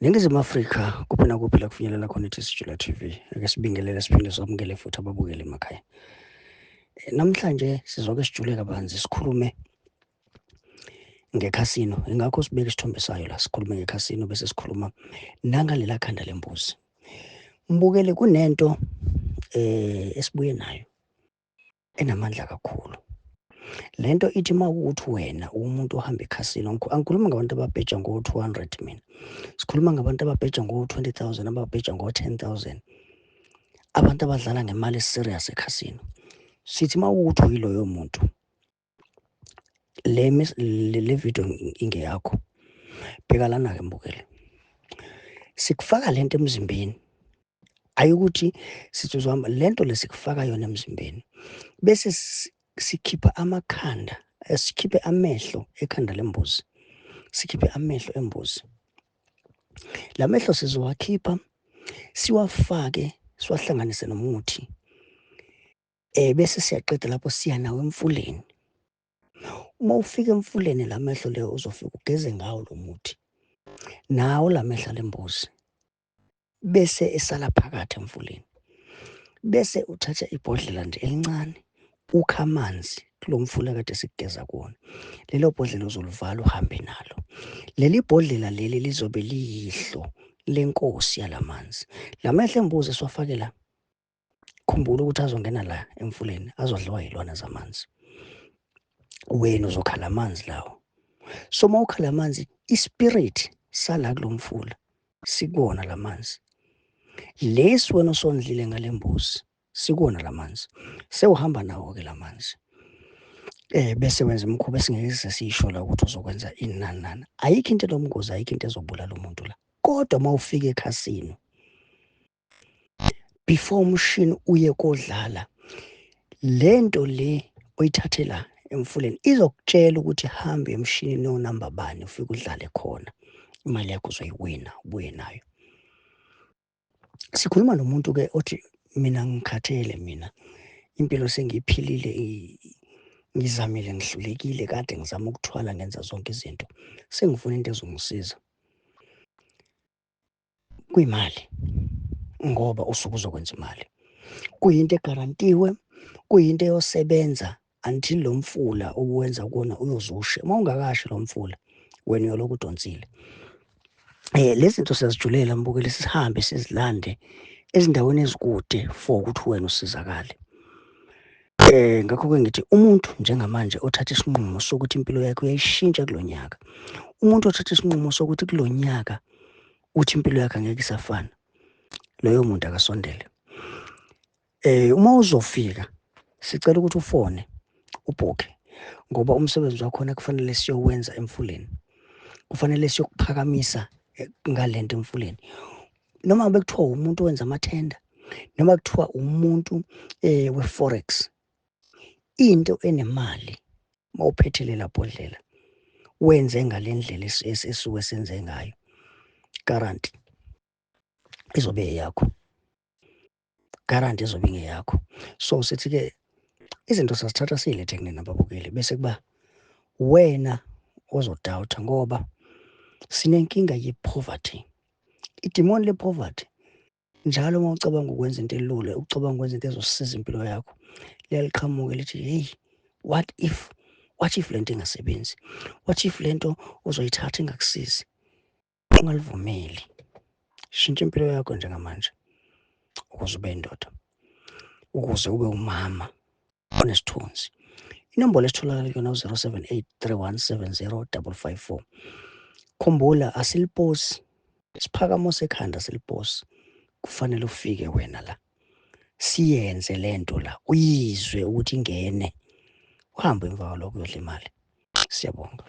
Ningizimu Afrika, kuphi nakuphi la kufinyelela khona ithi Sijula TV. Ake sibingelele siphinde samukele futhi ababukeli emakhaya. Namhlanje sizoke sijule kabanzi, sikhulume ngekhasino. Ingakho sibeke isithombe sayo la, sikhulume ngekhasino bese sikhuluma nangalela khanda lembuzi. Mbukele, kunento esibuye nayo enamandla kakhulu. Lento ithi uma kuwukuthi wena umuntu ohamba ekhasino, angikhulumi ngabantu ababheja ngo-200 mina, sikhuluma ngabantu ababheja ngo-20 000, ababheja ngo-10 000, abantu abadlala ngemali serious ekhasino. Sithi uma kuwukuthi uyiloyo muntu, le video ingeyakho. Bheka lana-ke mbukele, sikufaka lento emzimbeni. Ayikuthi sithi uzohamba lento lesikufaka yona emzimbeni, bese sikhipha amakhanda, sikhiphe amehlo ekhanda lembuzi, sikhiphe amehlo embuzi. La mehlo sizowakhipha, siwafake, siwahlanganise nomuthi, bese siyaqeda lapho siya nawo emfuleni. Uma ufika emfuleni, la mehlo leyo uzofika ugeze ngawo lo muthi, nawo la mehlo lembuzi, bese esala phakathi emfuleni. Bese uthatha ibhodlela nje elincane, ukha amanzi kulo mfula kade sikugeza kuwona. Lelo bhodlela uzolivala, uhambe nalo. Leli bhodlela leli lizobe liyihlo lenkosi yalamanzi. La mehlo embuzi esiwafake la, khumbula ukuthi azongena la emfuleni, azodliwa yilwane zamanzi. Wena uzokhala amanzi lawo. So uma ukhala amanzi, ispirit sala kulo mfula sikuwona lamanzi. Lesi wena osondlile ngale mbuzi sikuwona lamanzi, sewuhamba nawo-ke lamanzi, bese wenza imikhuba esingeke size siyisho la ukuthi uzokwenza ini, nani nani. Ayikho into elomngozi, ayikho into ezobulala umuntu la. Kodwa uma ufika ekhasino, before umshini uye kodlala, lento le oyithathe la emfuleni izokutshela ukuthi hambe emshinini onamba bani, ufike udlale khona, imali yakho uzoyiwina, ubuye nayo. Sikhuluma nomuntu-ke othi mina ngikhathele, mina impilo sengiyiphilile, ngizamile, ngihlulekile, kade ngizama ukuthwala, ngenza zonke izinto, sengifuna into ezongisiza kuyimali, ngoba usuke uzokwenza imali. Kuyinto egarantiwe, kuyinto eyosebenza until lo mfula obuwenza kuwona uyozushe. Uma ungakashi lo mfula, wena uyolokhu udonsile. Lezi zinto siyazijulela mbukeli, sihambe sizilande ezindaweni ezikude for ukuthi wena usizakale. Ngakho-ke ngithi umuntu njengamanje othatha isinqumo sokuthi impilo yakhe uyayishintsha kulo nyaka, umuntu othatha isinqumo sokuthi kulo nyaka uthi impilo yakhe angeke isafana, loyo muntu akasondele. Uma uzofika, sicela ukuthi ufone, ubhukhe, ngoba umsebenzi wakhona kufanele siyowenza emfuleni, kufanele siyokuphakamisa ngalento emfuleni. Noma ngabe kuthiwa umuntu owenza amathenda, noma kuthiwa umuntu we-forex, into enemali, mawuphethe lela bhodlela wenze ngale ndlela esuke senze ngayo, guarantee izobe eyakho, guarantee izobe ingeyakho. So sithi-ke izinto sazithatha siyilethe kunina ababukeli, bese kuba wena ozodawutha, ngoba sinenkinga ye-poverty, idimoni le-poverty. Njalo uma ucabanga ukwenza into elula, ucabanga ukwenza into ezosiza impilo yakho, liyaliqhamuka lithi, "Hey, what if, what if lento ingasebenzi? What if lento uzoyithatha ingakusizi?" Ungalivumeli. Shintsha impilo yakho njengamanje ukuze ube indoda, ukuze ube umama onesithunzi. Inombolo esitholakala kuyona u-078 3170 554. Khumbula, asiliposi isiphakamo sekhanda, siliposi. Kufanele ufike wena la, siyenze lento la, uyizwe ukuthi ingene, uhambe emva kwalokho uyodla imali. Siyabonga.